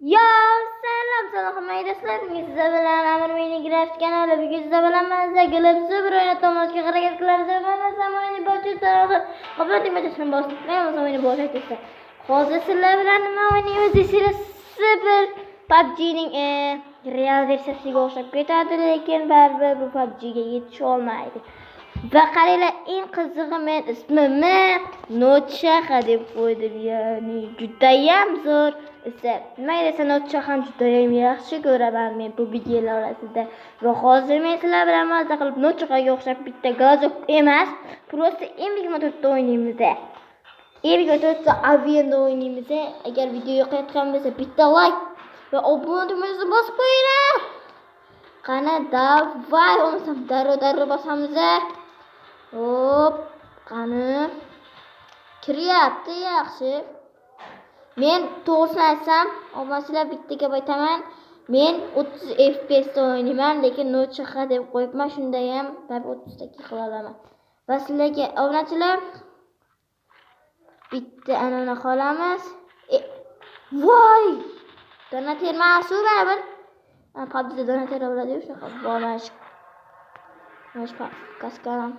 Yo, selam sana hammaga, sizlar bilan Amir Minecraft kanali. Bugun sizlar bilan mazza qilib super o'ynatmoqga harakat qilamiz. Va o'yinni boshlaymiz. Obuna tugmasini bosib, men o'yinni boshlaymiz. Hozir sizlar bilan nima o'ynaymiz desanglar, super PUBG'ning real versiyasiga o'xshab ketadi, lekin baribir bu PUBG'ga yetisha olmaydi. Va qaranglar, eng qizig'i men ismimni Notshaha deb qo'ydim, ya'ni judayam zo'r ism. Nima desa Notshaha judayam yaxshi ko'raman men bu videolar orasida. Va hozir men sizlar bilan mazza qilib Notshahaga o'xshab bitta glazok emas, просто M24 da o'ynaymiz. M24 da Avienda o'ynaymiz. Agar video yoqayotgan bo'lsa, bitta like va obuna tugmasini bosib qo'yinglar. Qani, davay, bo'lmasam darrov bosamiz. Hop, qani. Kiryapti, yaxshi. Men to'g'risini aytsam, obunachilar bitta gap aytaman. Men 30 FPS da o'ynayman, lekin Notshaha deb qo'yibman, shunda ham 30 ta qila olaman. Va sizlarga obunachilar bitta anani qolamiz. Voy! Donater ma'su baribir. PUBG'da donater bo'ladi-yu, shunaqa bo'lmash. Mana shu kaskaram.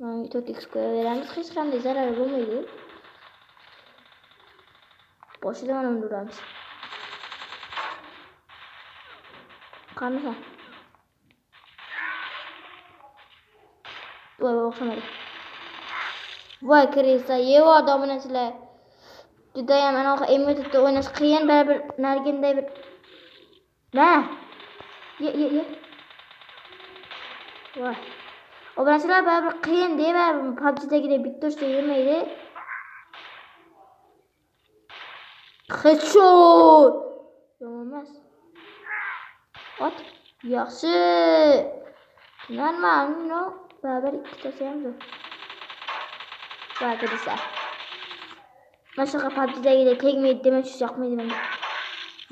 Mana 4x qo'yaveramiz, hech qanday zarari bo'lmaydi. Boshida mana uni uramiz. Qanaqa? Voy, o'xshamadi. Voy, kirsa, yevordi obunachilar. Judayam anaqa M4 da o'ynash qiyin, baribir nariginday bir. Na. Ye, ye, ye. Voy. Obunachilar baribir qiyin dey, baribir PUBG'dagidek bitta urishda yemaydi. Headshot. Yomon emas. Ot, yaxshi. Normal, no, baribir ikkitasi ham zo'r. Voy, kirsa. Mana shunaqa PUBG'dagidek tegmaydi demak, shu yoqmaydi menga.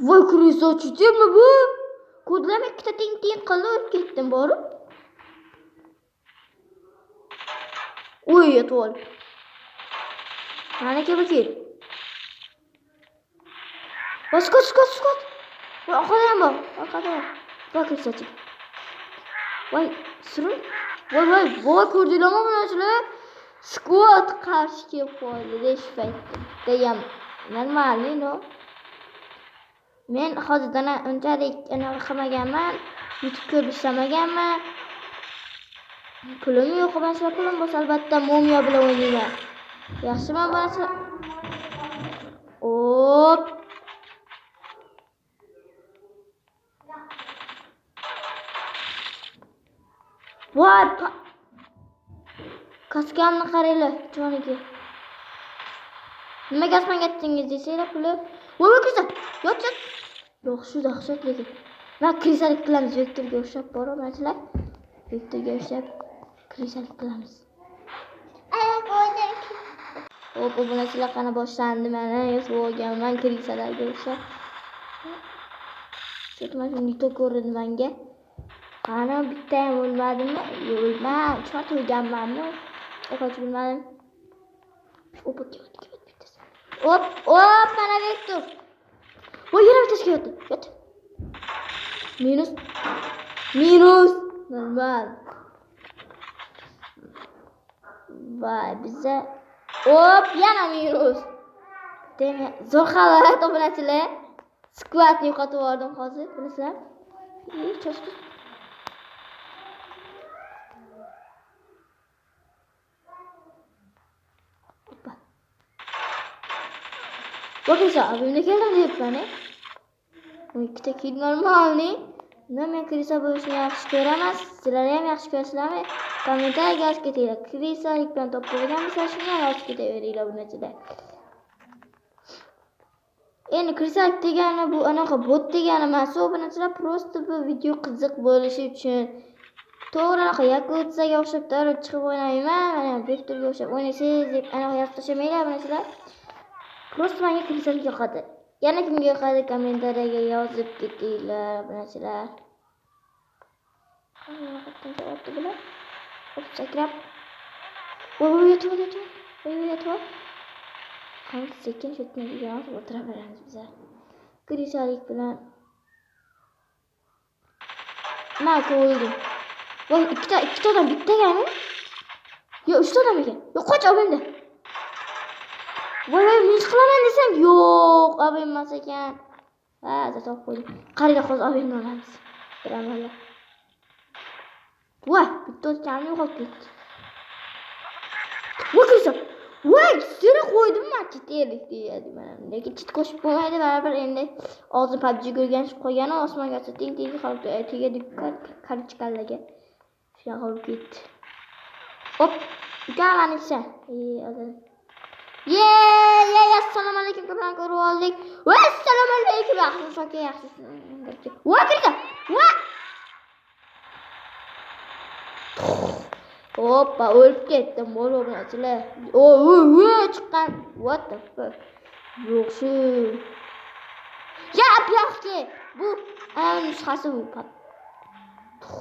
Voy, kirsa, chidimi bu? Kodlam ikkita teng-teng qilib o'tib ketdim borib. Uy, yetib oldi. Mana kelib kel. Bos, skot, skot. Voy, orqada ham bor, orqada ham. Voy, kirsachi. Voy, surun. Voy, voy, voy, ko'rdinglarmi bunachilar? Squad qarshi kelib qoldi shu paytda. Judayam normalniy, no. Men hozirdan unchalik anaqa qilmaganman, YouTube ko'rib ishlamaganman. Pulim yo'q, mana pulim bo'lsa albatta Momiya bilan o'ynayman. Yaxshimi bo'lsa? Hop. Voy, kaskamni qaranglar, joniga. Nimaga osmonga atdingiz desanglar, puli. Voy, voy, kirsa. Yot, yot. Yo'q, shu dahshat lekin. Va kirisalik qilamiz, vektorga o'xshab boramaslar. Vektorga o'xshab kirisalik qilamiz. Hop, obunachilar qani boshlandi, mana yozib olganman kirisalarga o'xshab. Cho'tma shuni to ko'rindi menga. Qani bitta ham o'lmadimmi? Yo'q, o'lmam. 3 marta o'lganmanmi? O'qoch bilmadim. Opa, kelyapti, kelyapti bittasi. Hop, hop, mana vektor. Voy, yana bittasi kelyapti. Yot. Minus. Minus. Normal. Voy, biza. Hop, yana minus. Demak, zo'r holat obunachilar. Squadni yo'qotib yubordim hozir, bilasizlar. Cho'chib. Bakın abimle keldim deyapman. Ikkita kill normalniy. Nima men krisa bo'lishini yaxshi ko'raman. Sizlar ham yaxshi ko'rasizlarmi? Kommentariyaga yozib ketinglar. Krisalik bilan topib bo'lganmisizlar, shuni ham yozib ketaveringlar bunachida. Endi krisalik degani bu anaqa bot degani emas, bunachilar просто bu video qiziq bo'lishi uchun. To'g'ri, anaqa Yakutsaga o'xshab darrov chiqib o'ynamayman. Mana vektorga o'xshab o'ynaysiz deb anaqa yozib tashlamanglar bunachilar. Просто menga krisalik yoqadi. Yana kimga yoqadi kommentariyaga yozib ketinglar, obunachilar. Qanaqa javobni bular? Hop, sakrab. Voy, voy, yetib, yetib. Voy, yetib. Qani sekin shu yerdan o'tiraveramiz biza. Krisalik bilan. Ma qo'ydim. Voy, ikkita odam bittagami? Yo, uchta odam ekan. Yo, qoch obimda. Voy, voy, men qilaman desam, yo'q, obim emas ekan. Ha, topib qo'ydim. Qaranglar, hozir obimni olamiz. Bir amalla. Voy, bitta o'tganini yo'qolib ketdi. Voy, Krisa. Voy, seni qo'ydim men cheterlik deyadi mana. Lekin chit qo'shib bo'lmaydi baribir endi. Hozir PUBG o'rganib qo'ygani osmonga teng teng qolib tegadi karchkallaga. Shunaqa bo'lib ketdi. Hop, uka manicha. Ye, ye, assalomu alaykum, ko'pdan ko'rib oldik. Va assalomu alaykum, yaxshimisiz aka, yaxshimisiz? Va Krisa. Va. Hoppa, o'lib ketdim, obunachilar. O, o, chiqqan. What the fuck? Yo'q shu. Ya, yo'qki. Bu nusxasi bu.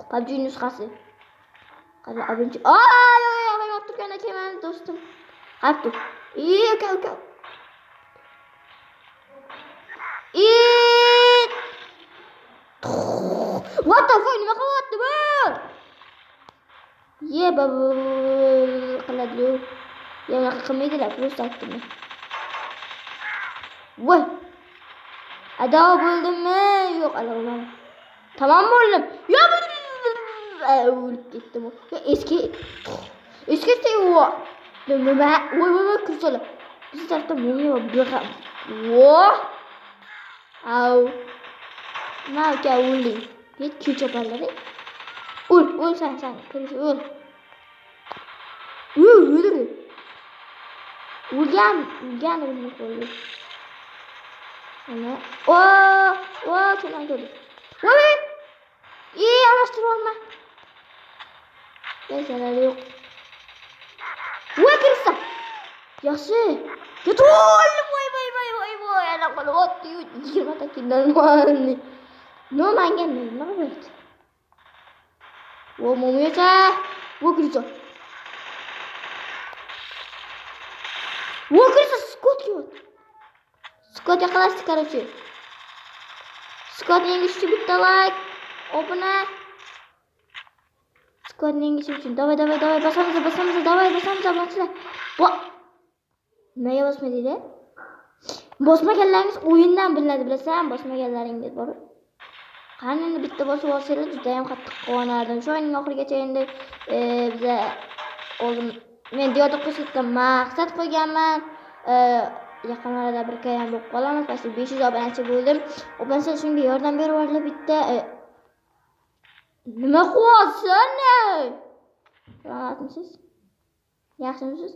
PUBG nusxasi. Qara, abunchi. Ay, ay, ay, olib turgan ekanman do'stim. Qarab tur. Uka, uka. What the fuck, nima qilyapti bu? Ye, qiladi. Ya, unaqa qilmaydilar, просто aytdim. Voy. Ado bo'ldimmi? Yo'q, ado bo'lmadim. Tamom bo'ldim. Yo, o'lib ketdim. Yo, eski nima? Voy, voy, voy, kirsalar. Biz tarafda mumiya va bunaqa. Voh. Au. Ma uka o'lding. Hech kechapanlar. O'l, o'l sen, sen, o'l. O'ldirdi. O'lgan, o'lgan o'lib qo'ydi. Mana. O, o, kenan ko'rdi. Voy! Ey, almashtirib olma. Zarari yo'q. Voy, kirsa. Yaxshi. O'ldim. Voy, voy, voy, voy, voy. Ana qolyapti. 20 ta kindarman. No, menga nima bo'ldi? Vo, mumiyacha. Vo, kirsa. Vo, kirsa, Skot kelyapti. Skot yaqinlashdi, короче. Skotni yengish uchun bitta like, obuna. Skotni yengish uchun. Davay, davay, davay, bosamiz, bosamiz, davay, bosamiz, obunachilar. Nimaga bosmadinglar? Bosmaganlaringiz o'yindan bilinadi, bilasan, bosmaganlaringiz bor. Qani endi bitta bosib olsanglar juda ham qattiq quvonardim. Shu oyning oxirigacha endi biza o'zim men diyoda qo'shilgan maqsad qo'yganman. Yaqin orada bir kayam bo'lib qolamiz. Pastda 500 obunachi bo'ldim. Obunachilar shunga yordam berib bitta. Nima qilyapsan? Salomatmisiz? Yaxshimisiz?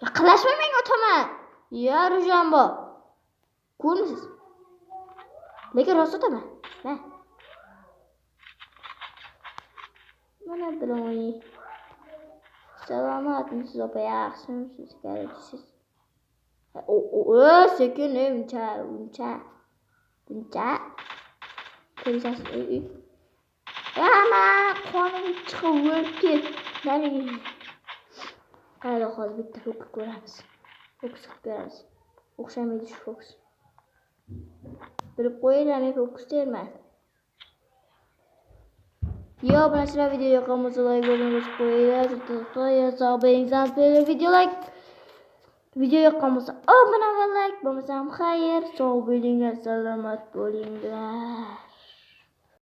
Yaqinlashmang menga o'taman. Ya, rujam bor. Ko'rmisiz? Lekin rost o'taman. Ma. Mana biloy. Salomatmisiz opa, yaxshimisiz? Siz. O, o, sekin uncha, uncha. Uncha. Ko'rasiz, uy. Ya, ma, qonim chiqib o'lib ketdi. Qarang, hozir bitta fokus ko'ramiz. Fokus qilib ko'ramiz. O'xshamaydi shu fokus. Bilib qo'yinglar, men fokus terman. Yo, obunachilar, video yoqqan bo'lsa like bosib qo'yinglar. Video like. Video yoqqan bo'lsa obuna va like, bo'lmasam xayr, sog' bo'linglar, salomat bo'linglar.